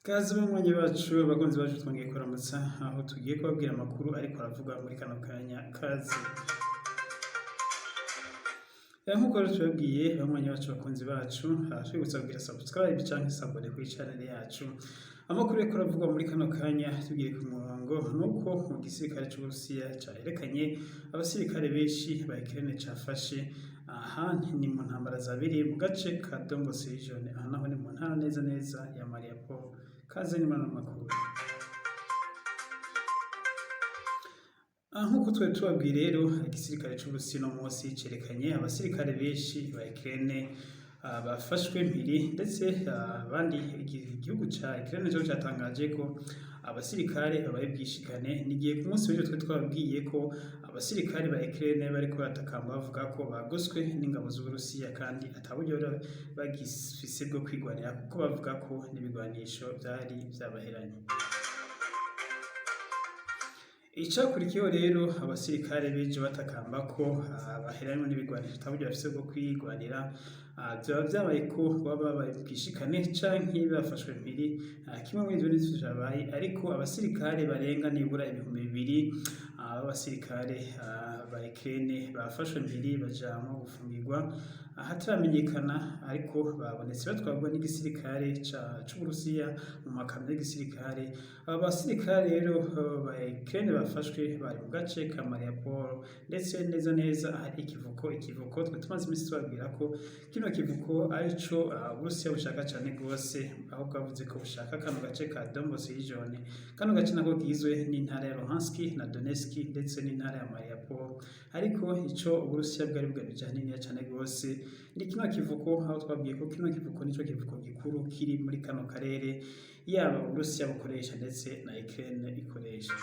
Kaze banywanyi bacu, abakunzi bacu, twongeye kuramutsa aho tugiye kubabwira amakuru ariko aravugwa muri kano kanya. Kaze. Nk'uko rero tubabwiye, banywanyi bacu, bakunzi bacu, twibutsa kugira subscribe canke s'abonner kuri channel yacu. Amakuru ariko aravugwa muri kano kanya, tugiye ku murongo, nuko mu gisirikare c'Uburusiya caherekanye abasirikare benshi ba Ukraine cafashe. Aha ni mu ntambara zabereye mu gace ka Donbas region, aha naho ni mu ntara neza neza ya Mariupol. Kaze ni ano makuru. Nk'uko twari tubabwiye rero, igisirikare c'Uburusiya uno munsi cerekanye abasirikare benshi ba Ukraine bafashwe mpiri, ndetse abandi igihugu ca Ukraine co catangaje ko abasirikare babaye bwishikane. Nigihe ku munsi w'ejo twari twababwiye ko abasirikare ba Ukraine bariko baratakamba bavuga ko bagoswe n'ingabo z'Uburusiya kandi ata buryo bagifise bwo kwigwanira, kuko bavuga ko n'ibigwanisho vyari vyabaheranye. Icakurikiyeho rero, abasirikare b'ejo batakamba ko baheranywe n'ibigwanisho, ata buryo bafise bwo kwigwanira, vyoba vyabaye ko baba babaye bwishikane canke bafashwe mpiri, kimwe muri ivyo nivyo vyabaye. Ariko abasirikare barenga nibura 2000 b'abasirikare ba Ukraine bafashwe mpiri, bajanwa gufungirwa ahataramenyekana, ariko babonetse batwarwa n'igisirikare c'Uburusiya mu makamyo y'igisirikare. Aba basirikare rero ba Ukraine bafashwe bari mu gace ka Mariupol, ndetse neza neza ahari ikivuko. Ikivuko twe tumaze iminsi tubabwira ko kino kivuko arico Uburusiya bushaka cane gose, aho bwavuze ko bushaka kano gace ka Donbas region. Kano gace nako kigizwe n'intara ya Luhansk na Donetsk ndetse n'intara ya Mariupol. Ariko ico Uburusiya bwari bugamije haniniya cane gose ni kino kivuko, aho twabwiye ko kino kivuko nico kivuko gikuru kiri muri kano karere, yaba Uburusiya bukoresha ndetse na Ukraine ikoresha.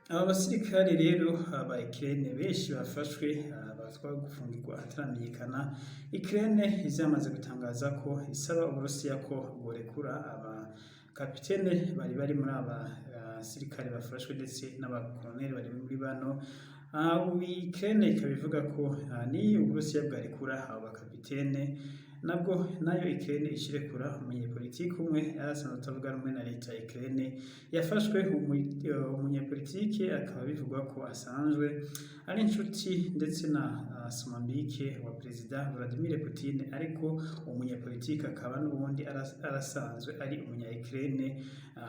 Aba basirikare rero ba Ukraine benshi bafashwe, batwawe gufungirwa ahataramenyekana. Ukraine izamaze gutangaza ko isaba Uburusiya ko bworekura aba kapitene bari muri aba basirikare bafashwe, ndetse n'abakoloneli bari muri bano. Ukraine ikaba ivuga ko ni Uburusiya bwarekura abo bakapitene, nabwo nayo Ukraine ishirekura umunyepolitiki umwe yari asanzwe atavuga rumwe na leta ya Ukraine yafashwe. Umunyepolitike akaba bivugwa ko asanzwe ari inshuti ndetse na Somambike wa Perezida Vladimir Putin, ariko uwo munyepolitike akaba n'ubundi arasanzwe ari umunya Ukraine.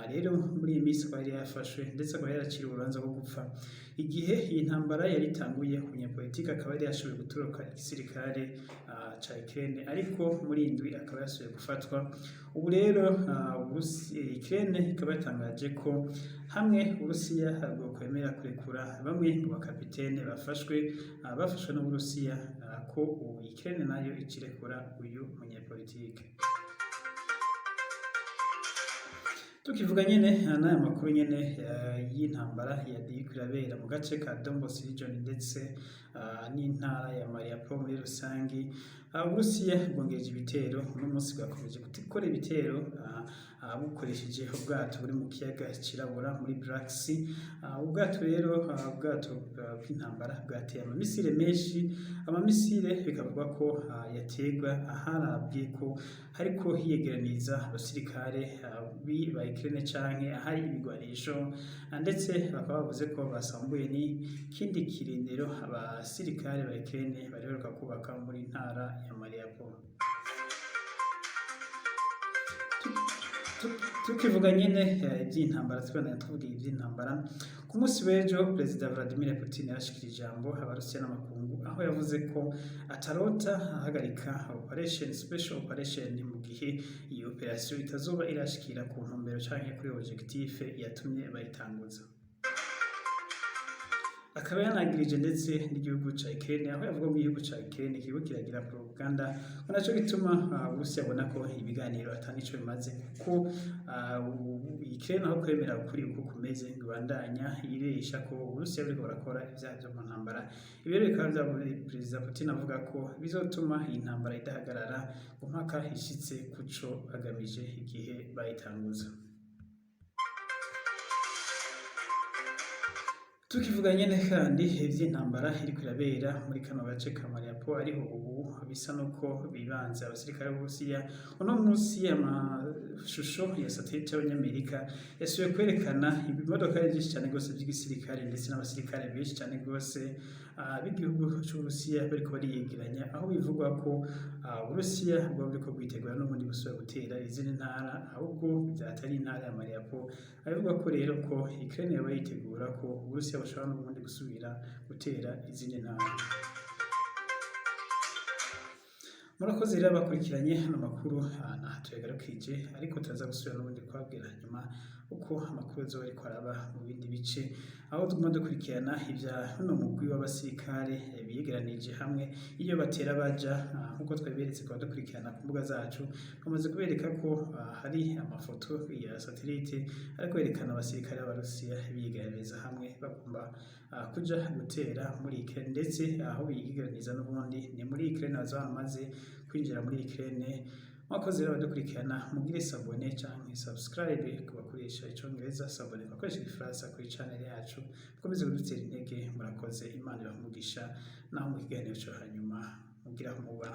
Rero muri iyi minsi akaba yari yafashwe, ndetse akaba yaraciriwe urubanza rwo gupfa. Igihe iyi ntambara yari itanguye, umunyepolitike akaba yari yashoboye gutoroka igisirikare ca Ukraine, ariko muri iyi ndwi akaba yasubiye gufatwa. Ubu rero Ukraine ikaba yatangaje ko hamwe Uburusiya bwokwemera kurekura bamwe mu bakapitene bafashwe n'Uburusiya, ko ubu Ukraine nayo ikirekura uyu munyepolitike. Tukivuga nyene n'aya makuru nyene y'intambara iriko irabera mu gace ka Donbas region ndetse n'intara ya Mariupol muri rusangi, Uburusiya bwongereje ibitero. Uno munsi bwakomeje gukora ibitero bukoresheje ubwato buri mu kiyaga cirabura, muri Black Sea. Ubwato rero, ubwato bw'intambara bwateye amamisire menshi. Amamisire bikavugwa ko yaterwa aharabwe ko hariko hiyegeraniriza abasirikare ba Ukraine canke ahari ibigwanisho, ndetse bakaba bavuze ko basambuye n'ikindi kirindiro abasirikare ba Ukraine bari baheruka kubaka muri ntara ya Mariupol. Tukivuga nyene ivy'intambara, tubandanya tuvuga ivy'intambara, ku munsi w'ejo Perezida Vladimir Putin yarashikirije ijambo Abarusiya n'amakungu, aho yavuze ko atarota ahagarika operation, special operation, mu gihe iyi operation itazoba irashikira ku ntumbero canke kuri objectif yatumye bayitanguza. Akaba yanagirije ndetse n'igihugu ca Ukraine, aho yavuga ko igihugu ca Ukraine kiriko kiragira propaganda, ngo naco gituma Uburusiya bubona ko ibiganiro ata nico bimaze, kuko Ukraine aho kwemera ukuri uko kumeze ngo ibandanya iresha ko Uburusiya buriko burakora ivyaha vyo mu ntambara. Ibi rero bikaba vyatumye Perezida Putin avuga ko bizotuma iyi ntambara idahagarara ngo mpaka ishitse kuco bagamije igihe bayitanguza. Tukivuga nyene kandi ivy'intambara iriko irabera muri kano gace ka Mariupol, ariho ubu bisa nuko bibanze abasirikare b'Uburusiya. Uno munsi amashusho ya satellite y'Abanyamerika yasubiye kwerekana ibimodoka vyinshi cane gose vy'igisirikare, ndetse n'abasirikare benshi cane gose b'igihugu c'Uburusiya bariko bariyegeranya, aho bivugwa ko Uburusiya bwoba buriko bwitegura n'ubundi busubira gutera izindi ntara, ahubwo atari intara ya Mariupol. Bivugwa ko rero ko Ukraine yoba yitegura ko Uburusiya bushobora n'ubundi gusubira gutera izindi ntara. Murakoze rero abakurikiranye ano makuru, naha tuyagarukije, ariko turaza gusubira n'ubundi kubabwira nyuma uko amakuru azoba ariko araba mu bindi bice, aho tuguma dukurikirana ivya uno mugwi w'abasirikare biyegeranije hamwe, iyo batera baja, nkuko twabiberetse ku badukurikirana ku mbuga zacu. Bamaze kubereka ko hari amafoto ya satellite ariko yerekana abasirikare b'Abarusiya biyegeraniriza hamwe, bagomba kuja gutera muri Ukraine. Ndetse aho biyegeraniza n'ubundi ni muri Ukraine, bazoba bamaze kwinjira muri Ukraine. Mwakoze rero abadukurikirana, mugire s'abonner canke subscribe ku bakoresha Icongereza, s'abonner ku bakoresha Igifaransa kuri channel yacu, mukomeze kudutera intege. Murakoze, Imana ibahe umugisha. Naho mu kiganiro co hanyuma, mugira aho muba.